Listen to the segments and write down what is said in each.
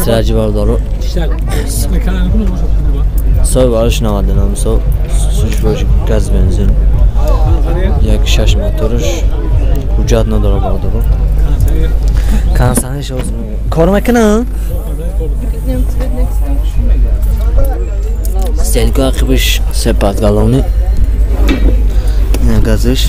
Сираҷи бардоро. Сои барош 99 сол, сушбош газ бензин. 1.6 моторш ҳуҷҷат надора бардоро. Консаниш кор мекунад? Стелка ақибаш сепат галони. Газиш.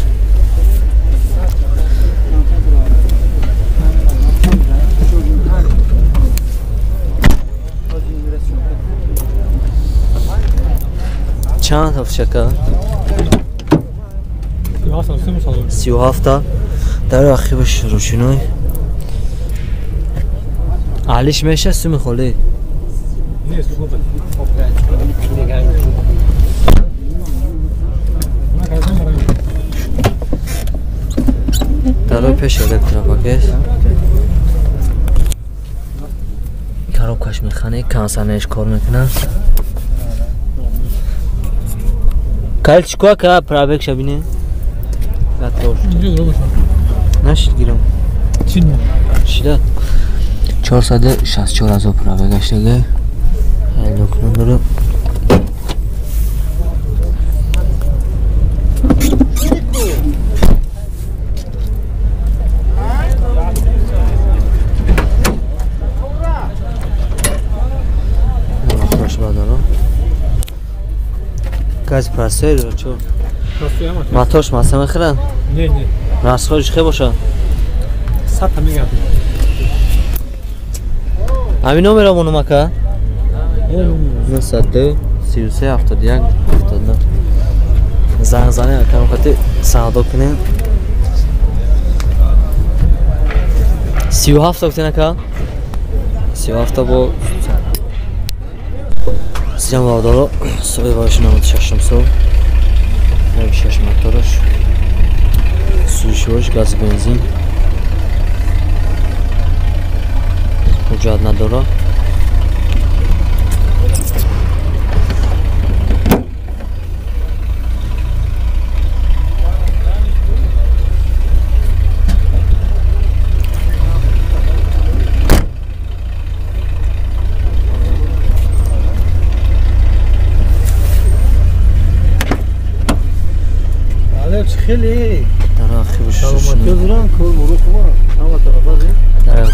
Чанд ҳафтшака? 37 дар ақибаш рӯшиной. Алиш меша суми холӣ. Дарои пеш электропакет. Коробкаш механик, консанеш кор мекунад. Кал чикор ка пробег шабине? Нашид гирам. Шида. 464 ҳазор пробег гаштага. Лук надора. Газ простой дора чо? Моторш маса мехӯрад? Не, не. Расходиш хе боша? 100 мегапи. Ҳамин номера монум ака? 92 33 71 79. Занг занем ака мехоҳӣ савдо кунем. 37 гуфтен ака? 37 бо Сиям бардоро, сои барош 96 сол. 6 мотораш. Сӯшош газ бензин. Ҳуҷҷат надора. خیلی در اخیبش سلامتی دارم کار برو خوبه همه طرفه در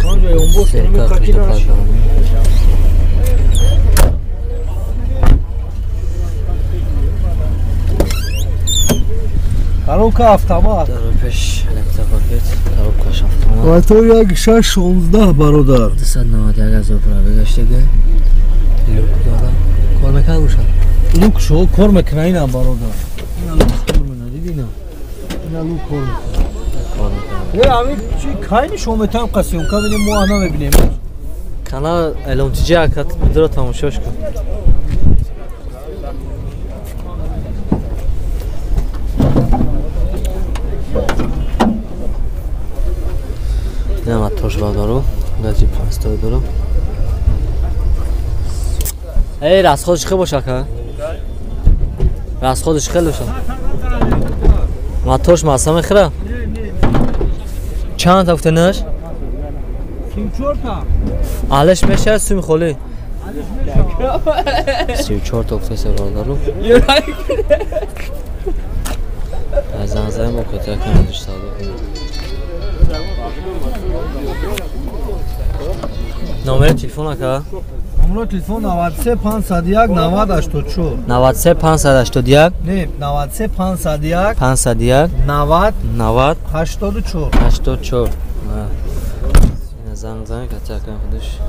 коробка автомат در پیش электропакет коробкаш автомат мотор 1.6 16 бародар 291 ҳазор пробег гаштага. Люк дора. Кор мекунад боша? Люк шо кор мекунад ина бародар. Ина люк кор мекунад дидина. Ина люк кор мекунад. Ами чи кай нишон метаем қасиёнка бинем мо ана мебинем. Канал LMTJ акат видео тамошош кун. Ина моторш бардору, гази простой дору. Эй, расходш хел боша ака? Расходш хел боша? Моторш маса мехӯрад? Чанд та гуфтенаш? 34 та. Алиш мешавад суми холӣ? 34 та гуфтеса бародару. Аз занг мо котя кунадиш савдо. Номери телефон ака? Номери телефон 93 501 90 84. 93 581 Не, 93 501 501 90 90 84 84. Занг занг катя кан худаш.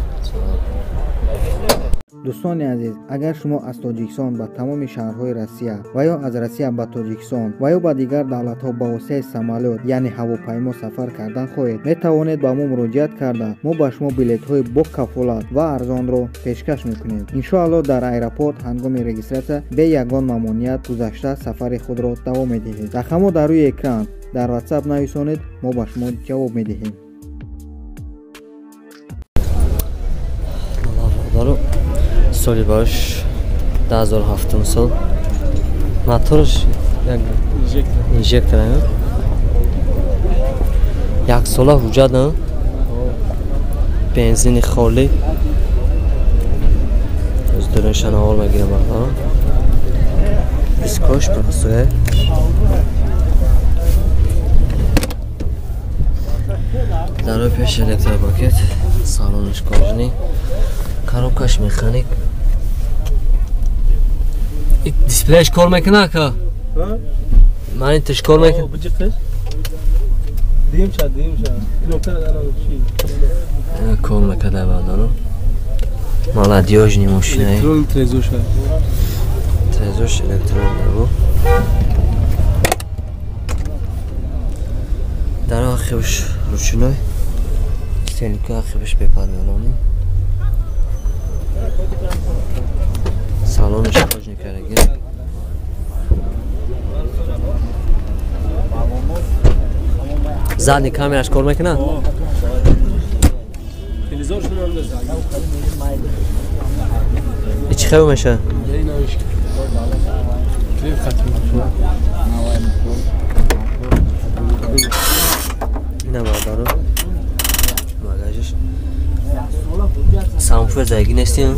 Дӯстони азиз, агар шумо аз Тоҷикистон ба тамоми шаҳрҳои Россия ва ё аз Россия ба Тоҷикистон ва ё ба дигар давлатҳо ба воситаи самолёт, яъне ҳавопаймо сафар кардан хоҳед, метавонед ба мо муроҷиат карда, мо ба шумо билетҳои бо кафолат ва арзонро пешкаш мекунем. Иншоалло дар аэропорт ҳангоми регистратсия бе ягон мамоният гузашта сафари худро давом медиҳед. Рақамҳо дар рӯи экран, дар WhatsApp нависонед, мо ба шумо ҷавоб медиҳем. Соли бош 2007 сол. Моторш як инжектор як сола ҳуҷҷат на? Бензини холӣ. Дурнашанавор мегирам бародарон. Дискош простое. Дарои пеш электропакет, салонаш кожаный, коробкаш механик. Дисплеяш кор мекунад ака? Мониторш кор мекунад? Кор мекарда бародарон. Молодёжный мошина. Трезош электрон бу. Дар ахибш ручной. Стенка ахибш бепадалони. Салонаш кожаный караги. Задний камераш кор мекунад? Чӣ хел меша? Ина бародаро, багажаш самфур заги нестим.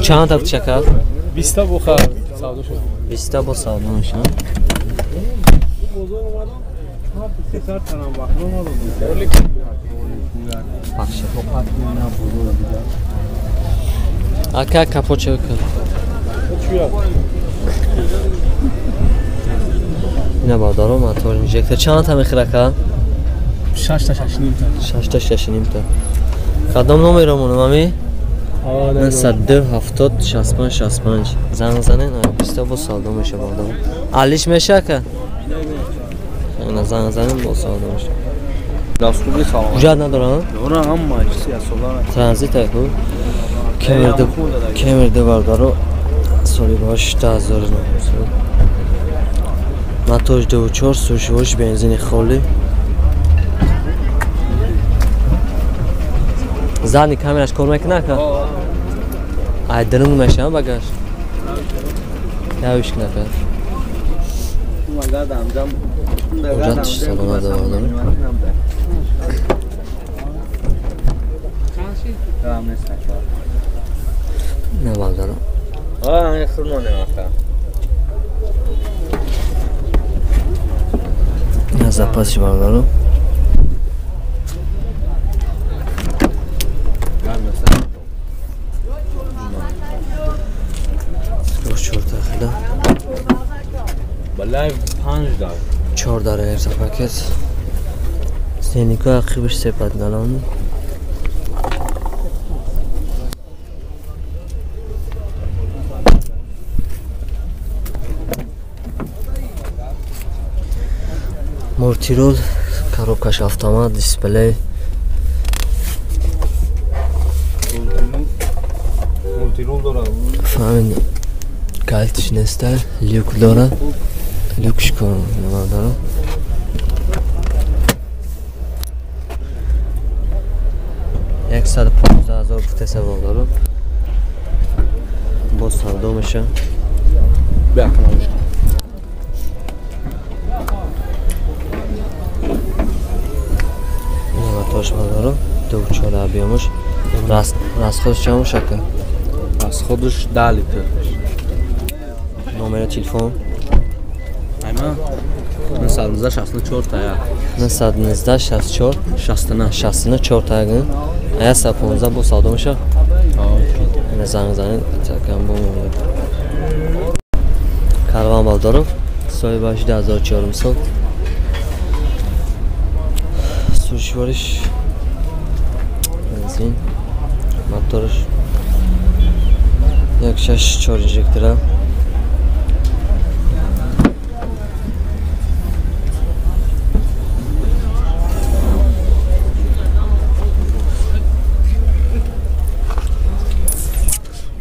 Чанд та чакал? 20 та бо савдо шуд. 20 та бо савдо мешавад. Ака капот кун. Ина бародаро мотор инжектор чанд та мехӯрад ака? 6 та 6 ним та. 6 та 6 ним та. Кадом номеро монам ами? 902 70 65 65. Занг занен, 20 бо савдо меша бародаро. Алиш меша ака? Не, занг занен бо савдо меша. Дастури салом. Ҳуҷҷат надорам? Дорам, ҳама чизи асола. Транзит ку. Кемерде бародаро соли 8900. Мотор 2.4, сушивош бензини холӣ. Задний камераш кор мекунад ака? Ай дурун мешавад багаж. Явиш кунад ака. Ҳуҷҷатш саломат бародаро. Не бародаро. Не запасш бародаро. Чор дар электропакет. Стеника ақибаш сепадгалон. Мультирул, коробкаш автомат, дисплей. Мультирул дорад. Фаҳмидам. Калтиш неста, люк дорад. Люкш кор бародаро. 115,000 гуфтеса бародаро. Боз савдо меша. Мотош бародаро, 2.4 объёмаш. Расходш чанд мешава ака? Расходш 10 литр. Номери телефон? Айма 919 64 та як. 919 64 69 69 4 та як. Ая 115 бо савдо меша? Ина занг занед, такам бо Карван бародаров, соҳиби 84 сол. Сушвориш бензин, моторш 1.6 4 инжектора.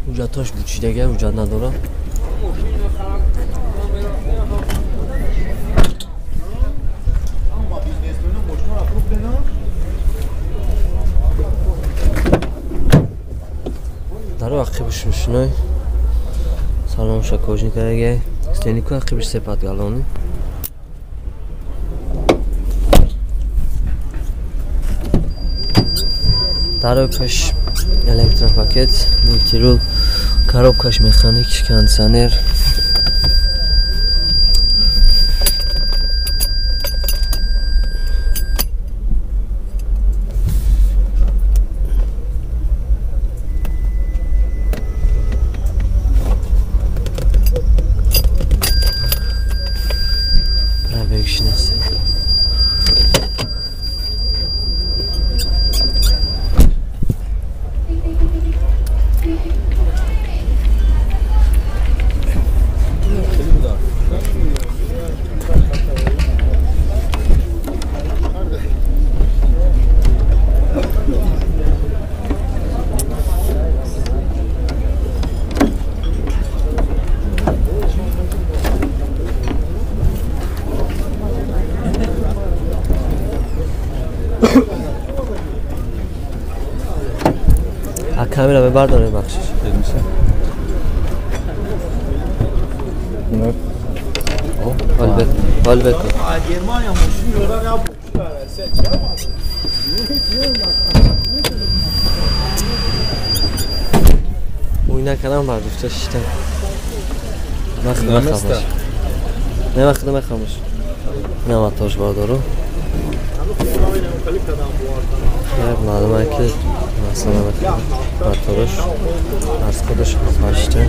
Ҳуҷҷатҳош бучидага, ҳуҷҷат надорад. Дар ақибаш рӯшной, Салон шакожни караги. Стенику ақибиш сепат галони. Дарои пеш электропакет, мультирул, коробкаш механик, кондиционер. Камера бардор бахшиш. Албетта. Уйна калам бардошта шиштам. Не вақт мехамош. Не ватош бардору. Маълуме ки масалан мотораш аз худаш ҳашта.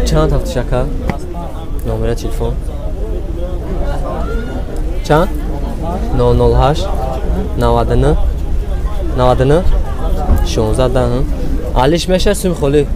Чанд ҳафта шака? Номера телефон? Чанд? 008 99 99 16 10. Алиш меша сум холи.